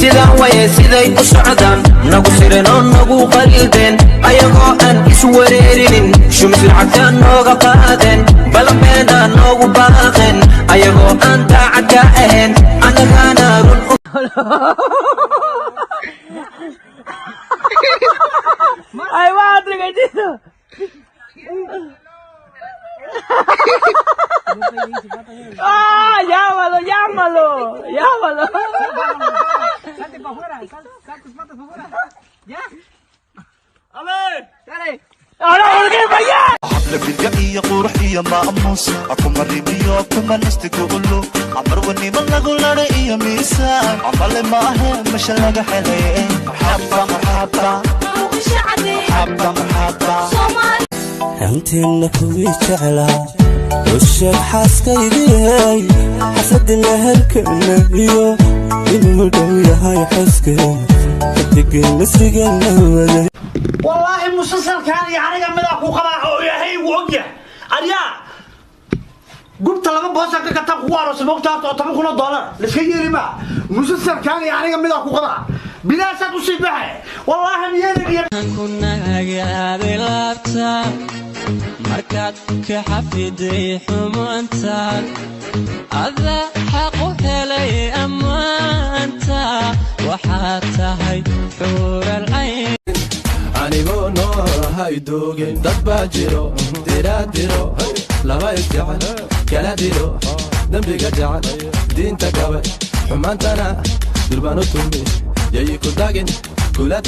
Sidaan waye siday u socdaan, nagu siren oo nagu qaldeen, ayagoo aan iswareerinin. Shumis lacagta nooga qaadeen, balanbeena noogu baaqeen, ayagoo aan daacad ka ahayn, annagaana run. Ahí va, Trigallito. ¡Ah! ¡Llámalo, llámalo! ¡Llámalo! Salte para afuera, sal tus patas para afuera. Ya. A ver, dale. ¡Ahora, por qué para allá! Xafla iyo qurux iyo maamuus, akumarimiyo kumanastigulu camarwanimo lagu ladhay iyo miisaan camale maahe masha laga helay. Marxaba, marxaba, marxaba, marxaba. Hantiina kuwii jeclaa u sheeg xaaskaygii, xafladda meherkeena iyo inuu dhow yahay xuskeena, xidigii nasrigeena waday. Wallaahi musalsalkan iyo aniga midaa ku qabaa oo Ilaahay igu ogyahay. Aryaa gubta laba boosan ka gataan kugu aroosay, moogta horta oo $10,000 laiska yeeli maa. Musalsalkan iyo aniga midaa ku qabaa, bilaasaad usii baxay, wallaahi miyeelin iyo Ku nagaaday laabta markaad ka xafiday xumaanta, ada xaq u helay ammaanta, waxaad tahay xuural cayn. Anigoo nool hay doogin, dad baa jiro diraadiro laba isjecel kala dilo, dembiga jecel, diinta gabay, xumaantana durbaan u tumi, yayi ku dagin kula.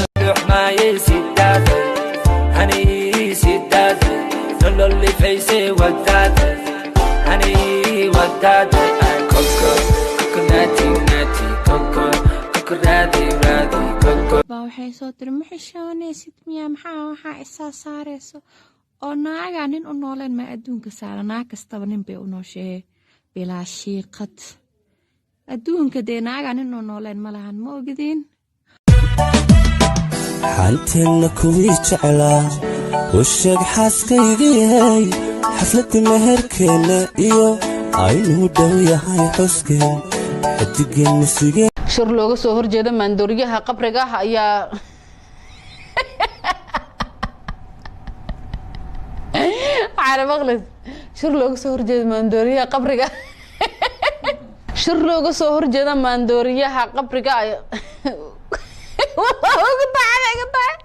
Baa waxay soo tiri, ma xishoonaysid miyaa? Maxaa waxaa isaa saarayso oo naagaa nin u nooleen maa adduunka saara? Naag kastaba nin bay u nooshee, bilaa shiiqad adduunka dee naagaa nin u nooleen ma lahan, ma ogdiin? Xanteenna kuwii jeclaa u sheeg xaaskaygii, xafladda meherkeenna iyo inuu dhow yahay xuskeen, xidigii nasrigeen. Shir looga soo horjeeda maandooriyaha qabriga ah ayaa cali maqlis. Shir looga soo horjeeda maandooriyaha qabriga, shir looga soo horjeeda maandooriyaha qabriga ugu tahay ugu tahay.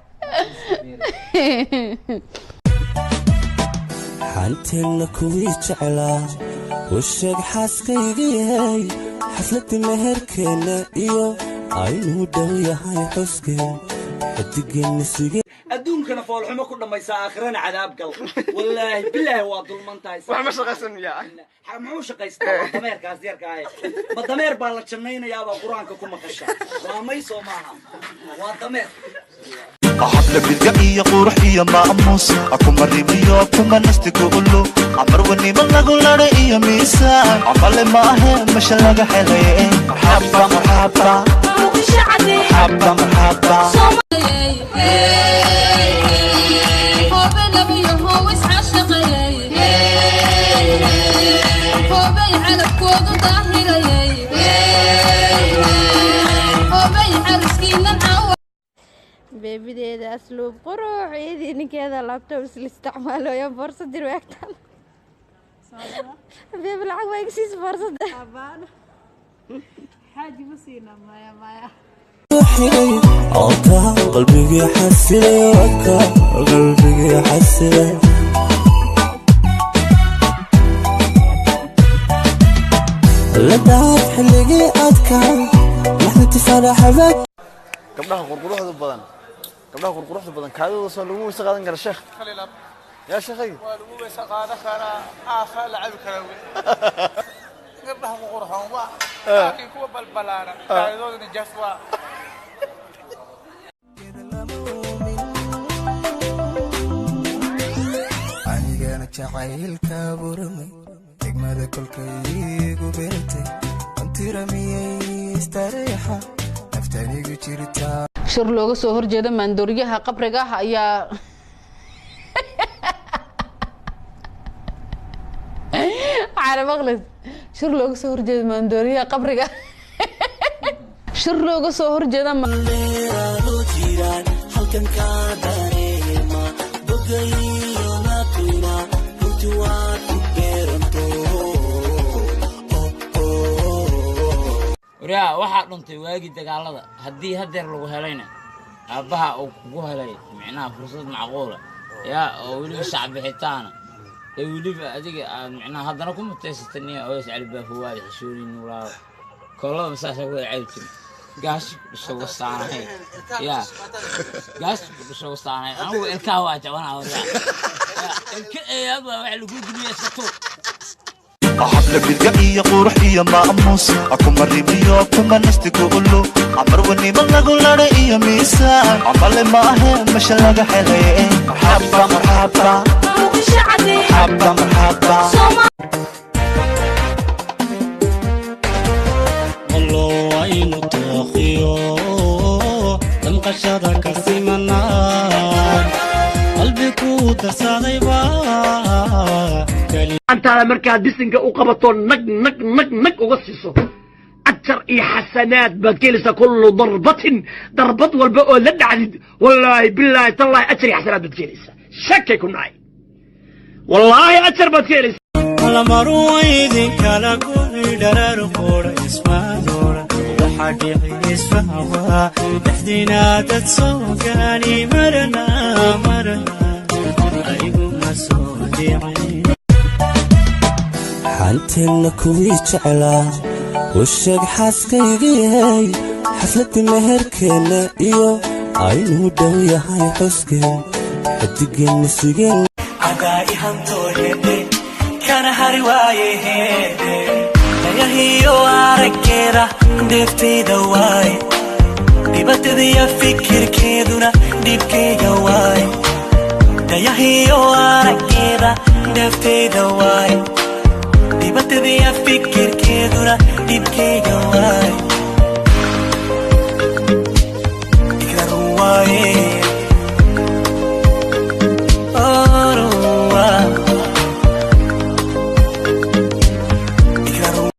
Xanteenna kuwii jeclaa u sheeg xaaskaygii, xafladda meherkeenna iyo inuu dhow yahay xuskeen, xidigii nasrigeen. Adduunkana foolxumo ku dhammaysaa, aakhirana cadaab gal. Wallaahi bilaahi waa dulman tahay. Wax ma shaqaysan miyaa? Muxuu shaqaystaa? Waa dameerkaas yarka ahe. Ma dameer baa la jannaynayaabaa qur-aanka ku maqasha? Waa soo maaha, waa dameer. Xafla bilga iyo qurux iyo maamuus, akumarimiyo kumanastigulu camarwanimo lagu ladhay iyo miisaan camale maahe masha laga helay. Marxaba, marxaba, marxaba, marxaba. Beebideeda asluub qurux, iyadii ninkeeda laptop isla isticmaaloya, boorsa dir waagtan. Beebi, lacag waa iga siisa boorsada. Xigay codka qalbigii xasilay, codka qalbigii xasilay. La dhaaf xilligii adkaa, naxdinti faraxabad. Gabdhaha qurquruxda badan, gabdhaha qurquruxda badan, kaadidooda soo lagu weyse qaadan kara, sheekh? Yaa sheekhay, waa lagu weyse qaadan karaa, aafa la cabi karaa. Gabdhaha qurxoon waa, laakiin kuwa balbalaaran kaadidooda nijaas waa. Anigana jacaylka burmay, degmada kolkaygu bertay, antiramiyey istareexa naftanigu jirtaa. Shir looga soo horjeeda maandooriyaha qabriga ah ayaa cali maqlis. Shir looga soo horjeeda maandooriyaha qabriga, Shir looga soo horjeeda Halkan kaa dareema bogayo laabtuna runti waa ku beeranto. Waryaa, waxaa dhuntay waagii dagaalada. Haddii haddeer lagu helayna, aabbaha uu kugu helay micnaha fursad macquula yaa oo weliba shacbixitaana ee weliba adiga aad micnaha haddana ku mutaysata niya oos calibaafuwaada xishoonin walaalo koolada masaasa ku wada cabi jirin gaashi ku dhasho wasaanahay yaa gaashi ku dhasho wasaanahay. Anigu ilkaha waa jabanaa. Waryaa, ilka eeyaad waa waxa lagu geliya, iska tuur. Xabla bilga iyo qurux iyo maamuus kumarimiyo kumanastigulu amarwanimo lagu lara iyo miisaan camale maahe masha laga helay. Marxaba, marxaba, marxaba, marxaba. Aynu tooqiyo damqashada ka simanaa qalbi ku darsadayba. Antaada markaad bisinka u qabato, nag nag nag nag uga siiso, ajar iyo xasanaad baad ka helaysaa. Kullu darbatin, darbad walba oo la dhacdid, wallaahi, bilaahi, tallaahi, ajar iyo xasanaad baad ka helaysaa. Shakay ku nacay, wallaahi, ajar baad ka helaysaa. Lamaruwaydinkala guri dharar qura ismadoora waxaa dhici isfahwa dhexdiina dad soo gaali marna marna ayguma soo dhicin. Xanteenna kuwii jeclaa u sheeg xaaskaygiyey xafladii meherkeenna iyo aynuu dhow yahay xuskeen xidigeenna sugeen. Kana hari waaye heede dhayahiyo araggeeda dheeftayda waaye, dhibaatadiya fikirkeeduna dhibkayga waaye. Dhayahiyo araggeeda dheeftayda waaye, dhibaatadiya fikirkeeduna dhibkayga waaye.